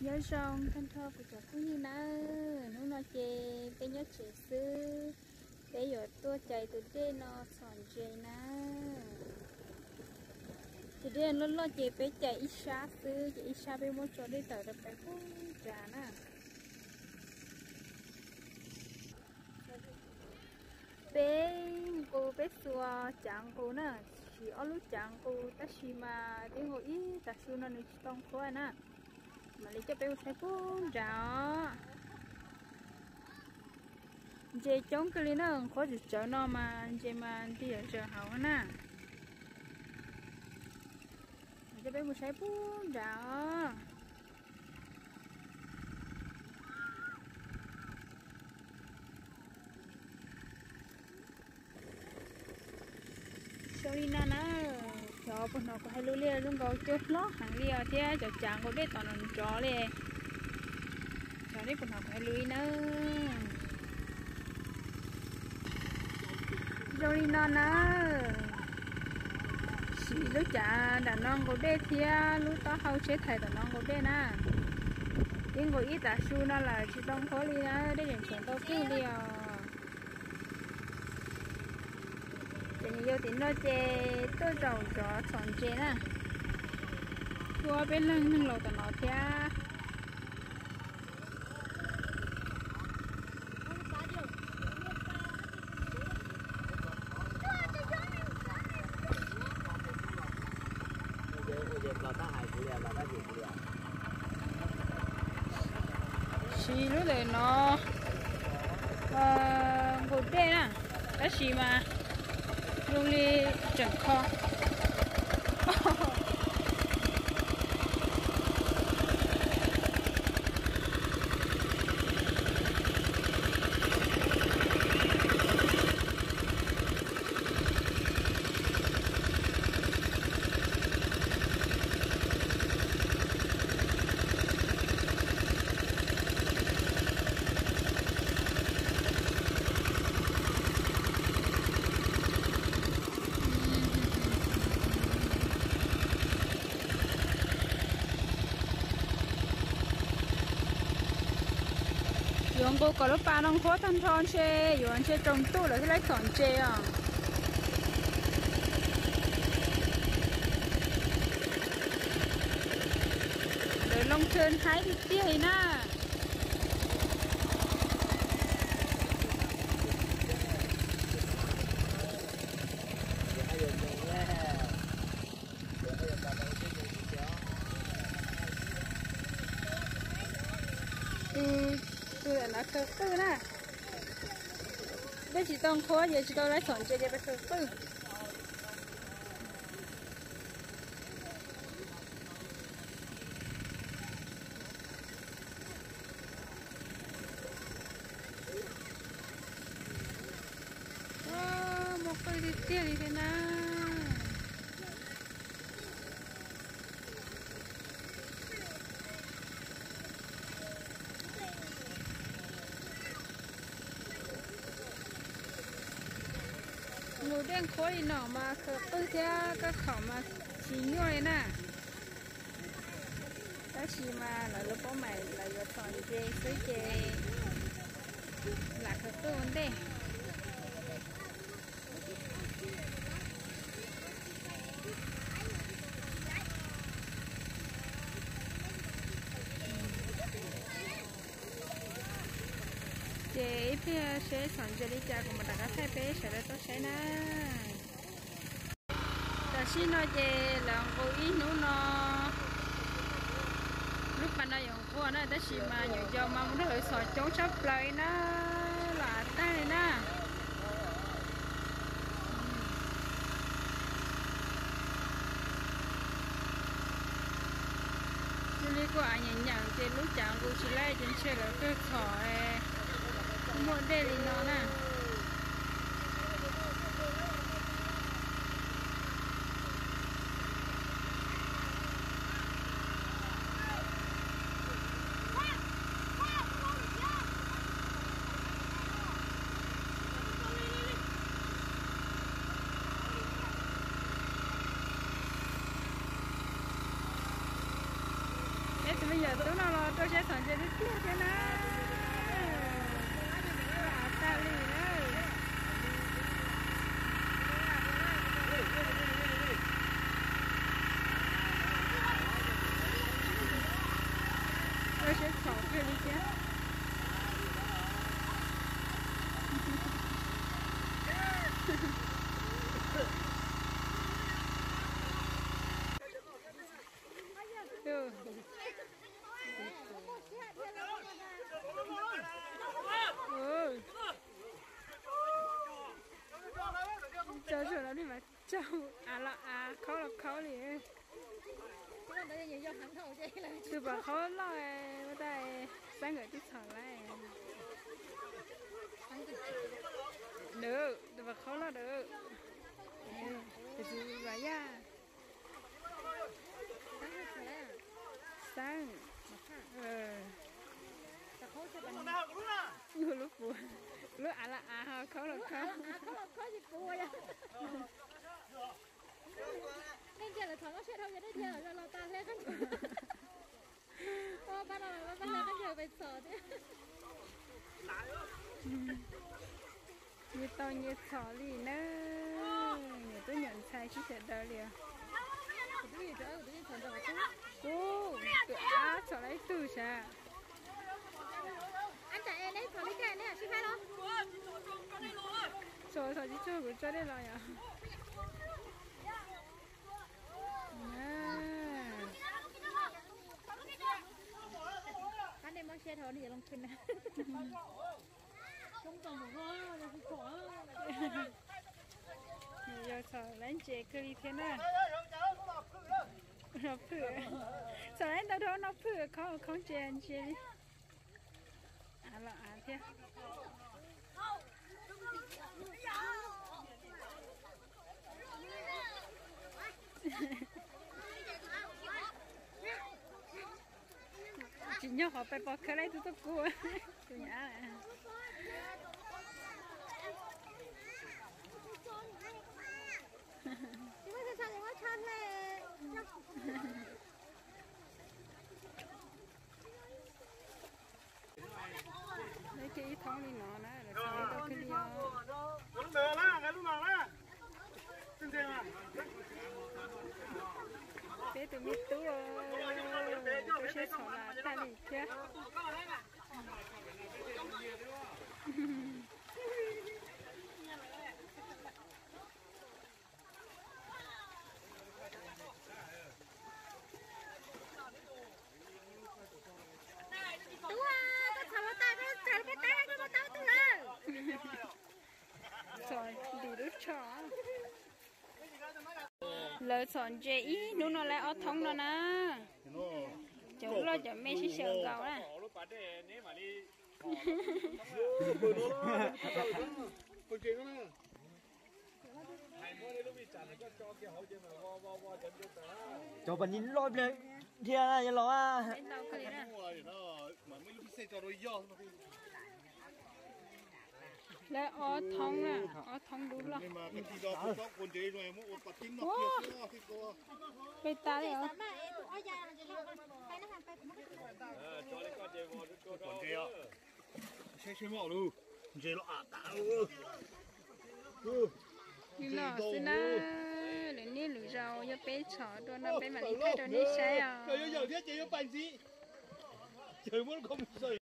Nyob zoo tag nrho kuv cov phooj ywg nawb, hnub no ces peb nyob tsev xwb, peb yuav tuaj cais tus dej no txhom ntses na. Tus dej loj loj ces peb cais ib sab xwb, ces ib sab peb muab tso dej tawm rau pem pub nrad na. Peb nqus, peb xuas cav nqus na, siv ob lub cav nqus tab sis mas peb nqus ib tav su no nws tsis tau qhuav na, mam li coj peb mus saib pub nrad os. Ntses coob kawg li na, qhuav tsawv tsawv no mas ntses mas nti zawm zawm hauv na. Coj peb mus saib pub nrad os. Zoo li no na, cov puag no kuv hais lus li zoo nkaus cua hlob heev li os thiab cov cav nqus dej tom no nrov li. Cov dej puag no kuv hais lus li na. Zoo li no na, siv lub cav nram no nqus dej thiab lub taub hau tsheb thais tom no nqus dej na. Ib nqus ib tav su no lawm tsis tau qhuav li na, dej tseem tshuav ntau kawg li os. Ces nws yau tim no ces tuaj zaum zov txhom ntses na. Tuaj peb leeg neeg laus tom no thiab. Siv lub ntawm no nqus dej na, tab sis mas zoo li tseem kho. Yuav nqus kom lub pas no qhuav tag nrho ntshe yuav ntshe tsaus ntuj lawm thiaj li txhom ntses os. Lawv loo thw haib tiag tiag li na. Tus, tus ntawm no khaws qwj na. Dej tsis tau qhuav ces tsis tau lawv txhom ntses ces peb khaws qwj. Muaj qwj tiag tiag li thiab na. Nqus dej qhuav li no mas khaws qwj thiab koj khom mas tsis nyuaj li na. Tab sis mas lawv lub pob maim lawv yuav txhom ntses xwb ces lam khaws qwj ua ntej. Ces ib pliag seb txhom ntses li cas kuv mam rov qab thaij peb sawv daws tau saib na. Tam sim no ces lawv nqus ib hnub no, lub pas no yuav nqhuav na, tab sis mas nyuam yaus mas mus nrog lawv txhom coob tshaj plaws li na, lam tag li na. Yog li kuj av nyeem nyeem ces lub cav nqus tsis laib ces ntshe lawv tuaj txhom muaj dej li no na. Peb tus me nyuam Hnub no los rau siab txhom ntses tiag tiag thiab na. Av tag li na. Rau siab txhom kawg li thiab. Tso zaum no li mas tso av los av, khaub los khaub li. Tus pom khaub loj ua tas, Xab nkawd twb txhom lawm. Tus pom khaub loj ntawd, tus txiv Vam Yaj. Xab, lub puav, lub av los av, khaub los khaub. Nej ntsia lawv txhom koj siab dhau yog dej thiab los tas hle koj ntsia. Pab no pab hle koj ntsia pes txhom thiab. Nyias tau nyias txhom li na. Niam tub nyuam ntxhais sib sawv daws li os. Kuv, tus av txhom lawm ib tug sav. Txhom txhom tsis tsuag kuv tso dej los yom. Yog txhom lawm ntses kawg li thiab na. Noj phwj, txhom lawm ntau dhau noj phwj, khaub khaub ntses ntses li. Av los av thiab. Tsis nyob qhov pes pos khawv lawm, tus tuaj kub, tus nyab. Lawv cia ib thoob li no na, lawv txhom ntau kawg li os. Peb tus me tub, peb siab txhom los tag li thiab. Tub, koj txhom mus tas, koj txhom mus tas, koj mus tau tus lawm. Txhom ntim lub tsho. Lawv txhom ntses ib hnub no lawv ob thoob no na. Cov loj cov me sib xyaw nkaus na. Cov pas nis loj pliag dhia yog los. Lawv ob thoob na, ob thoob dub loj. Peb tas li os. Li no xwb na, lwm niaj lwm zaus yog peb txhom dua no peb mam li thaij rau nej saib os.